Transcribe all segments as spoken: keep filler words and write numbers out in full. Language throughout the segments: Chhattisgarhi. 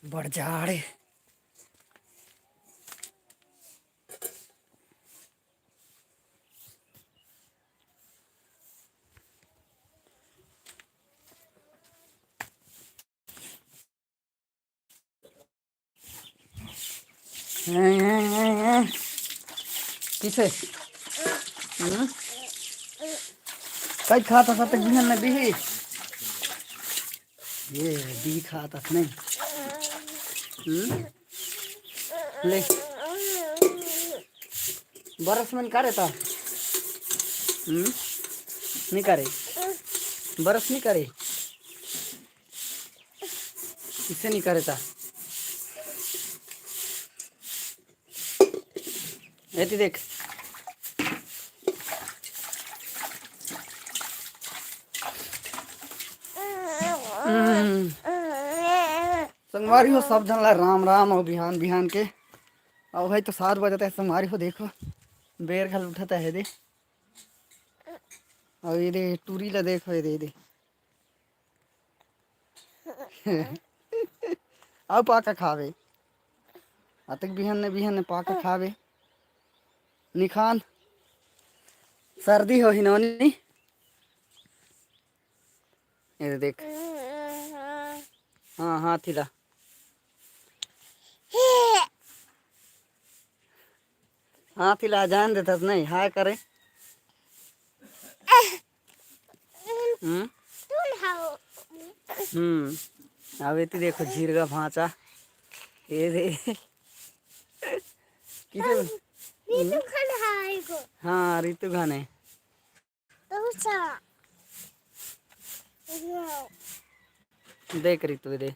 बड़ जाड़ हे। किसे? हम्म? कई खाता था तक बिहान में बिही? ये बिही खाता था नहीं। हम्म? ले। बरस मन करे ता? हम्म? नहीं करे। बरस नहीं करे। किसे नहीं करे ता? एती देख। हम्म। संगवारी हो, सब झन ला राम राम। अउ बिहान बिहान के, अउ भाई तो सात बजत हे संगवारी हो। देखो बेर घल उठत हे दे। अउ ये दे टूरी ला देखो, ये दे, ये दे। अउ पाका खावे। अतक बिहान ने, बिहान ने पाका खावे। निखान सर्दी होही नोनी। ये देख। हाँ, हाथी ला। हाथी ला जान देथस नहीं, हाय करे। हम्म? हम्म। अब एती देखो झीरगा भांचा। ये दे। किसे? रितु खान है को। हाँ, रितु खान है। तो सा। देख रितु दे।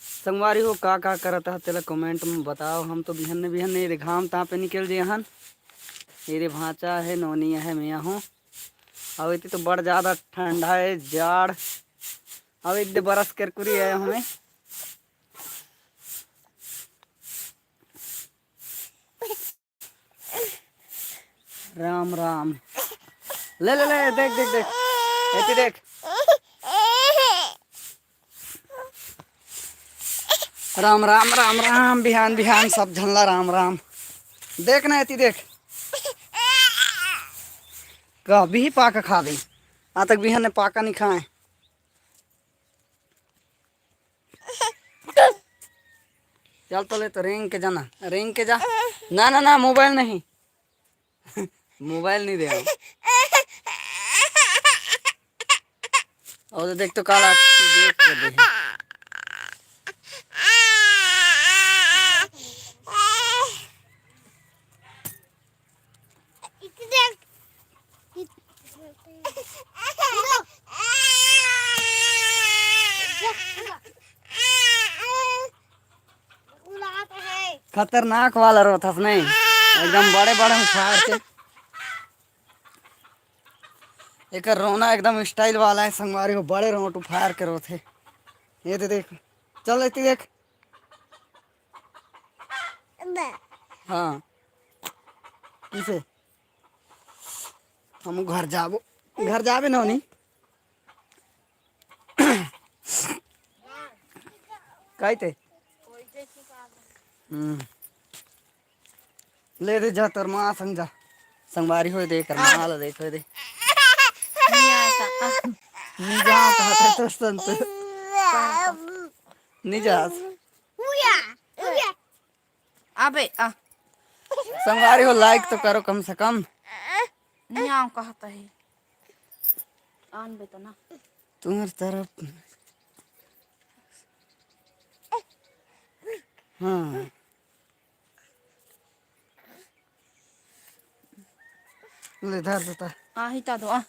संगवारी हो, का का करत हा तेला comment में बताओ। हम तो बिहन्ने बिहन्ने ये दे घाम तापे निकल जे हन। ये दे भांचा है, नोनी है, मैं हूँ। अउ एती तो बड़ ज्यादा ठंडा है, जाड़। अउ एक दे बरस करकुरी है हमें। राम राम। ले, ले, ले, देख, देख, देख। एती देख। राम, राम, राम, राम। बिहान, बिहान सब झन ला राम, राम। देख ना, एती देख। कभी ही पाका खा दे। आज तक बिहान ने पाका नहीं खाए। चल तो ले तो रेंग के जाना, रेंग के जा। ना, ना, ना, mobile नहीं। मोबाइल नहीं दे। और देख तो काला देख के दे। खतरनाक वाला रोथस नहीं, एकदम बड़े बड़े उफार के। एकर रोना एकदम स्टाइल वाला है संगवारी हो, बड़े रोट उफार के रोथे। ये दे देख, चल लेती देख। हाँ, किसे हम घर जाबो, घर जाबे नोनी। काई ते? हम्म। ले दे जा तोर माँ संग जा। संगवारी होए दे, कर माँ ला देख होए दे। नहीं आया था। नहीं जा तो हटे तो संत। नहीं जा। अबे आ। संगवारी हो, लाइक तो करो कम से कम। नहीं आओ कहता है। आन बे तो ना। तुम्हारी तरफ। हाँ। ले धर देता। आही ता दो आ।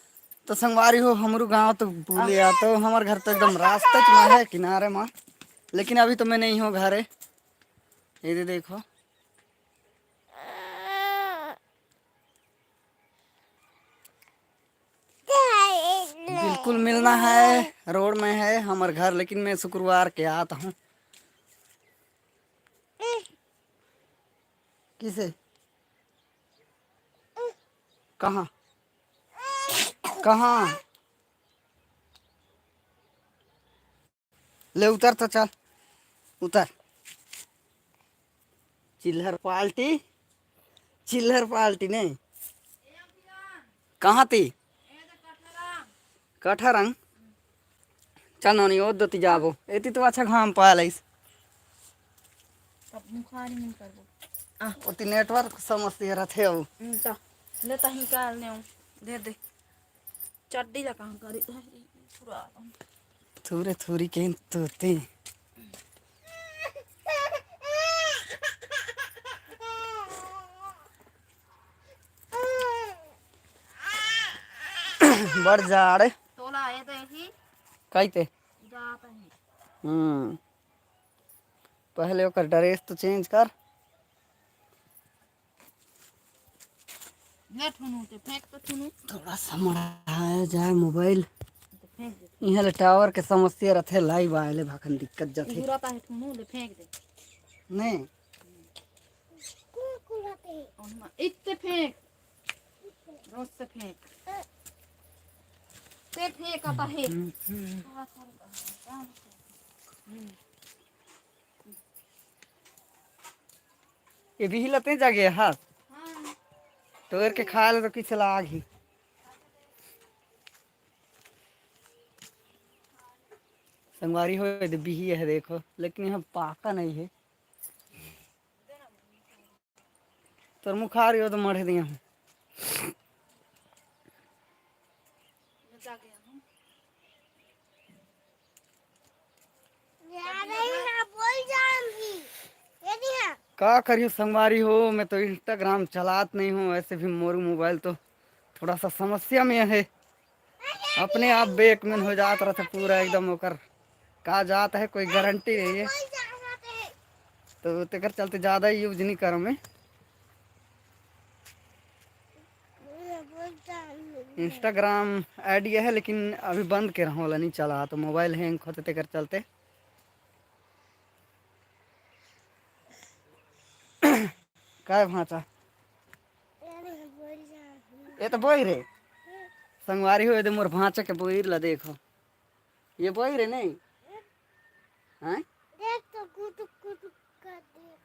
तो संगवारी हो, हमरू गांव तो बोले आ, तो हमर घर तो एकदम रास्ते में है, किनारे में। लेकिन अभी तो मैं नहीं हूँ घरे। ये दे देखो। बिल्कुल मिलना है, रोड में है हमर घर, लेकिन मैं शुक्रवार के आता हूँ। किसे? कहाँ? कहाँ? ले उतर तो चल, उतर। चिल्हर पार्टी, चिल्हर पार्टी नहीं। कहाँ ती? कठरंग। चल नोनी, ओ दती जाबो। एती तो अच्छा घाम पालइस। तब मुखारी मन करबो। आ। ओती नेटवर्क समस्या रथे अउ। हम्म, त ले तही काल ने दे दे। चड्डी ला कहाँ करी? पूरा थूरे थूरी के तोते। बड़ जाड़। तोला आए तो यही काई ते? जात है। हम्म। पहले ओकर ड्रेस तो चेंज कर। ले ठुनू, ते फेंक तो ठुनू। थोड़ा सा मड़ाया जाए मोबाइल। तो फेंक दे। इहाँ ले टावर के समस्या रथे, लाइव आए ले भाखन दिक्कत जथे। पूरा ताहे ठुनू, ले फेंक दे। नहीं। ओनमा, इत्ते फेंक। रोज से फेंक। ते फेंक आता है। हम्म, हम्म। हम्म। ये बिही लते जागे हाथ। हाँ। तोर के खा ले तो किस लाग ही। संगवारी हो, ये बिही है देखो, लेकिन यहाँ पाका नहीं है। तोर मुखार यो तो मढ़े दिया हूँ। का करियो संगवारी हो, मैं तो Instagram चलात नहीं हूँ, वैसे भी मोर मोबाइल तो थोड़ा सा समस्या में है। अपने आप बैक में हो जात रहते पूरा एकदम, ओकर का जात है, कोई गारंटी नहीं है। तो तेकर चलते ज़्यादा यूज नहीं करूँ मैं। Instagram आईडी है, लेकिन अभी बंद के रहूँ वाला, नहीं चला, तो मोबाइल हैंग होते तेकर चलते। काय भांचा? ये तो बोई रे। संगवारी हो, ये दे मोर भांचा के बोईर ला देखो। ये बोई रे नहीं? हैं? देख तो गुटुक गुटुक कर दे।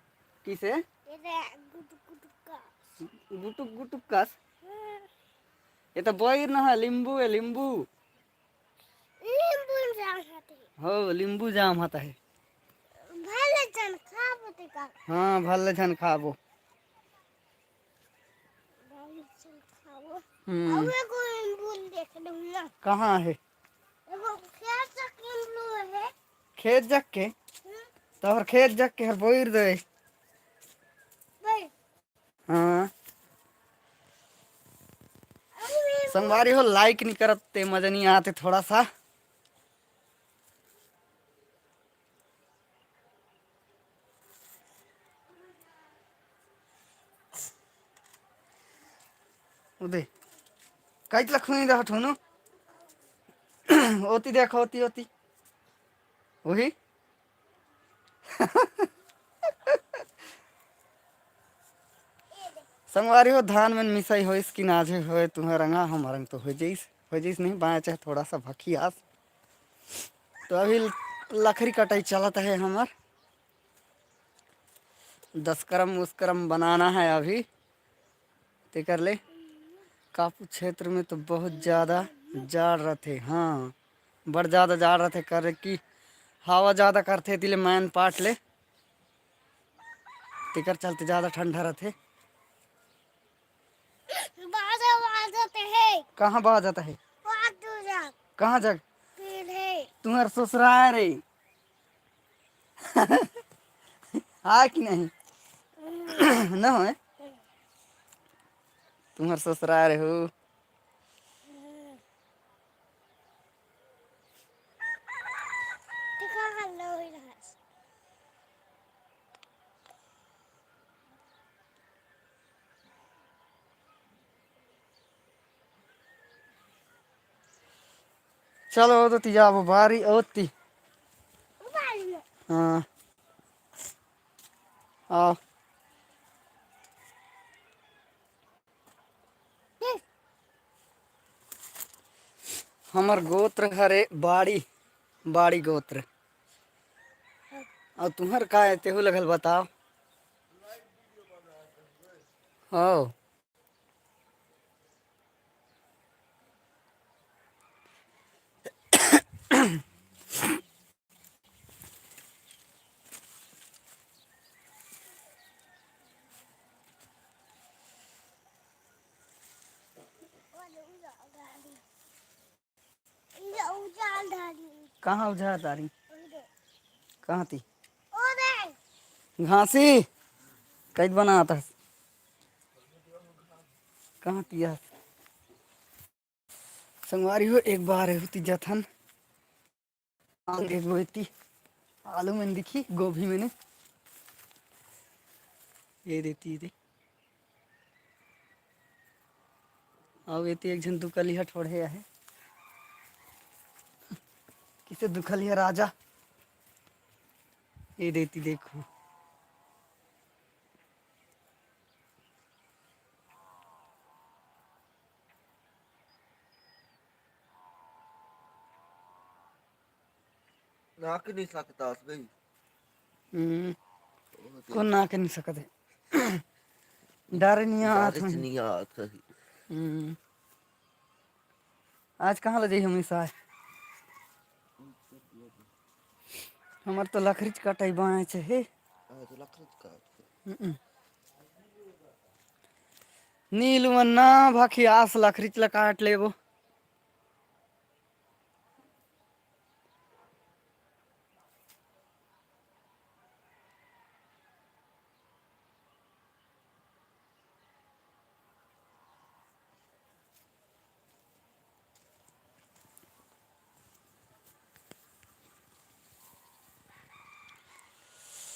किसे? ये दे गुटुक गुटुक कर। गुटुक गुटुक कस? हाँ। ये तो बोईर ना है, लिंबू है, लिंबू। लिंबू जाम हते। हो, लिंबू जाम हता है। भले झन खाबो ते का। हाँ, भले झन खाबो। भले हम्म। अउ एगो इम्बूल देख लूँ ना। कहाँ हे? एगो खेत तक इम्बूल हे। खेत जग के? हम्म। तोहर खेत जग के हर बोइर दे। भाई। हाँ। अरे, संगवारी हो, like नहीं करत ते मजा नहीं आते थोड़ा सा। उदे, काइच लखुनी दे हठुनु। ओती देखो, ओती, ओती। वही। संगवारी हो, धान मन मिसाई होइस कि नाझे होए, तुहर रंगा, हमर रंग तो हो जइस, हो जइस नहीं, बाँचे थोड़ा सा भखियास। तो अभी लखरी कटाई चलत हे हमर, दस करम उस करम बनाना है अभी। तेकर ले कापू क्षेत्र में तो बहुत ज्यादा जाड़ रथे। हाँ, बड़ ज्यादा जाड़ रथे, करे कि हवा ज्यादा करथे, तिले मैन पाट ले, तेकर चलते ज्यादा ठंडा रथे। बाजा बाजत हे। कहाँ बाजत हे? बाजू जा। कहाँ जग? पेड़ हे। तुम्हर ससुराल रे। हाँ कि नहीं? न होय? तुम्हर ससुराल रे हो। चलो, ओ तो ती जाबो बारी ओती। हाँ। आओ। हमर गोत्र हरे बाड़ी, बाड़ी गोत्र। अउ तुहर का हे, तेहू लगल बताओ। हो। कहाँ उझा तारी? कहाँ ती? घासी। कैद बनात हस? कहाँ ती हस? संगवारी हो, एक बार एहू ती जथन। आलू एगो एती, आलू मन दिखी, गोभी मन। ये देती, ये दे। अउ एती एक झन दुकलिया ठोड़े आहे। किसे दुकलिया राजा? ये देती देखो। नाक नहीं सकता बे। हम्म। कौन नाक नहीं सकत हे? डर नहीं आत नहीं आत है। हम्म। आज कहाँ ले जाई हमेशा? हमर तो लखरीच कटाई बाँचे हे। आज लखरीच काट। हम्म। नीलू मन ना भाखी आस लखरीच ला काट लेबो।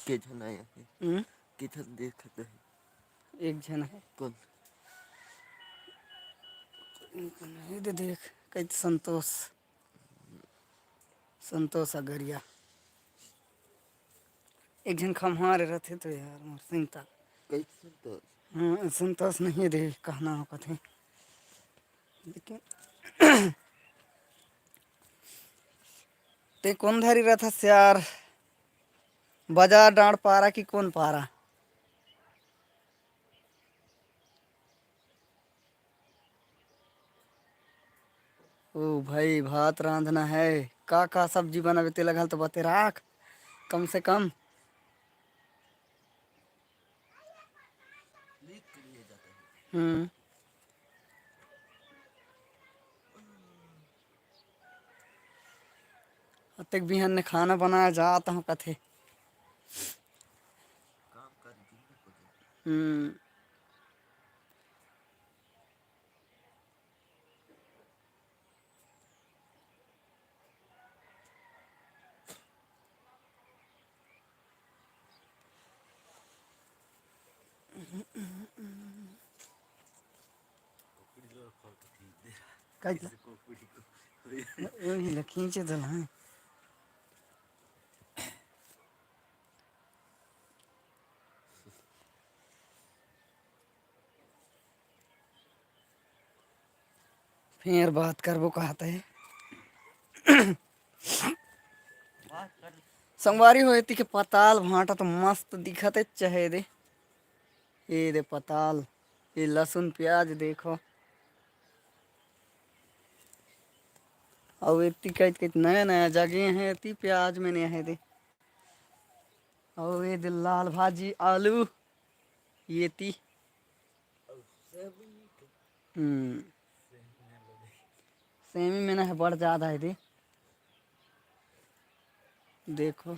के झन आया हे? हम्म? के झन देखत हे? एक झन हे। कौन? ये दे देख, कई संतोष। संतोष अगरिया। एक झन खम्हारे रथे तो यार, मोर सिंगता। कई संतोष? हाँ, संतोष नहीं दे, कहना हो कथे। लेकिन ते कौन धरी रथस यार? बाजार डांड़ पारा कि कौन पारा? ओ भाई, भात रांधना है। का का सब्जी बनाबे, तेला घल तो बते राख, कम से कम। हम्म। तक बिहान ने खाना बनाए जात हूँ कथे। हम्म। कइसे? वही ला खींचे दल, हाँ। फेर बात करबो कहत हे। संगवारी हो, एती के पताल भांटा तो मस्त दिखत हे, चहे दे, ये दे पताल, ये लहसुन प्याज देखो, अउ एती कइत कइत नया नया जगे हे, एती प्याज में नया हे दे, अउ ये दे लाल भाजी आलू, ये ती। हम्म। सेमी में ना है, बड़ ज्यादा है दे। देखो,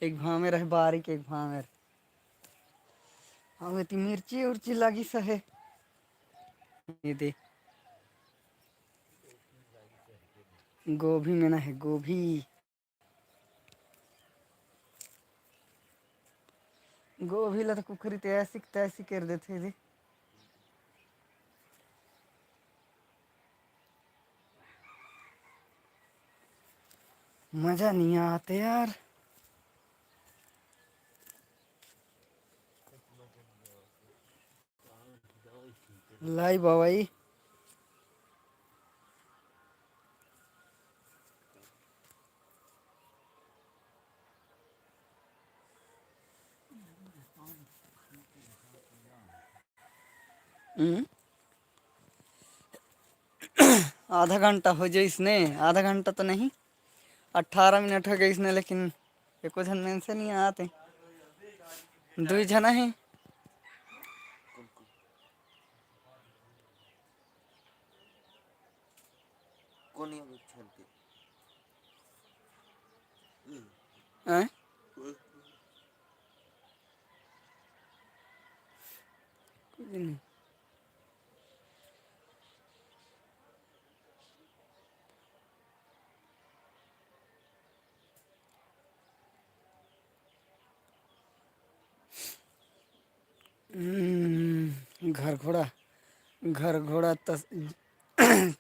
एक भांवर है बारीक, एक भांवर। अउ एती मिर्ची उर्ची लगी सहे। ये दे। गोभी में ना है, गोभी। गोभी ला तो कुकरी तैसी के तैसी कर देथे जी। मजा नहीं आते यार। लाई बवई। हम्म। आधा घंटा हो जाइस ने, आधा घंटा तो नहीं, अठारह मिनट हो गइस ने, लेकिन एको झन मेंसे नहीं आते। दुई झन हे। कोन ये छन के? हैं? कुछ नहीं। हम्म, घरघोड़ा, घरघोड़ा तस-,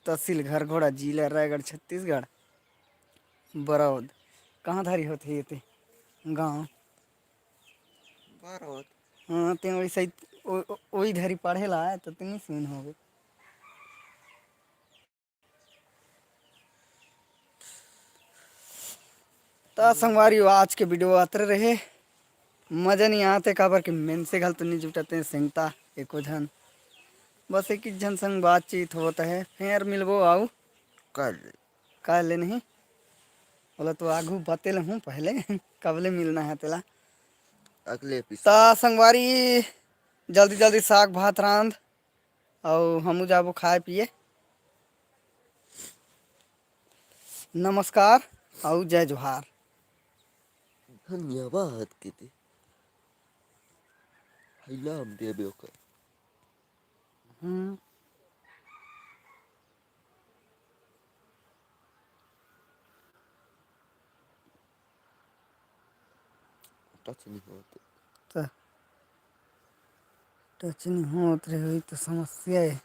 तहसील घरघोड़ा, जिला रायगढ़, छत्तीसगढ़। बरौद। कहाँ धरी होथे ये ते गाँव? बरौद। हाँ, ते वैसे ही ओ-, ओ-, ओई धरी पढ़े ला आए, तो तनी सुन होगे। त संगवारी हो, आज के video अतरे रहे। मजा नहीं आते, काबर के मेंसे घल तो नहीं जुटते, सेंगता एको झन, बस एक एक झन संग बातचीत होत हे। फेर मिलबो आऊ कल। कल ले नहीं, बोला तो आगू बतेल हूँ पहले कब ले मिलना है तेला। अगले episode। त संगवारी, जल्दी जल्दी साग भात रांध, अउ हमू जाबो खाए पिए। नमस्कार अउ जय जोहार। धन्यवाद के दे। हैला हम देबे ओकर। हम्म। टच नहीं होत। त टच नहीं होत रहे, वही तो समस्या है।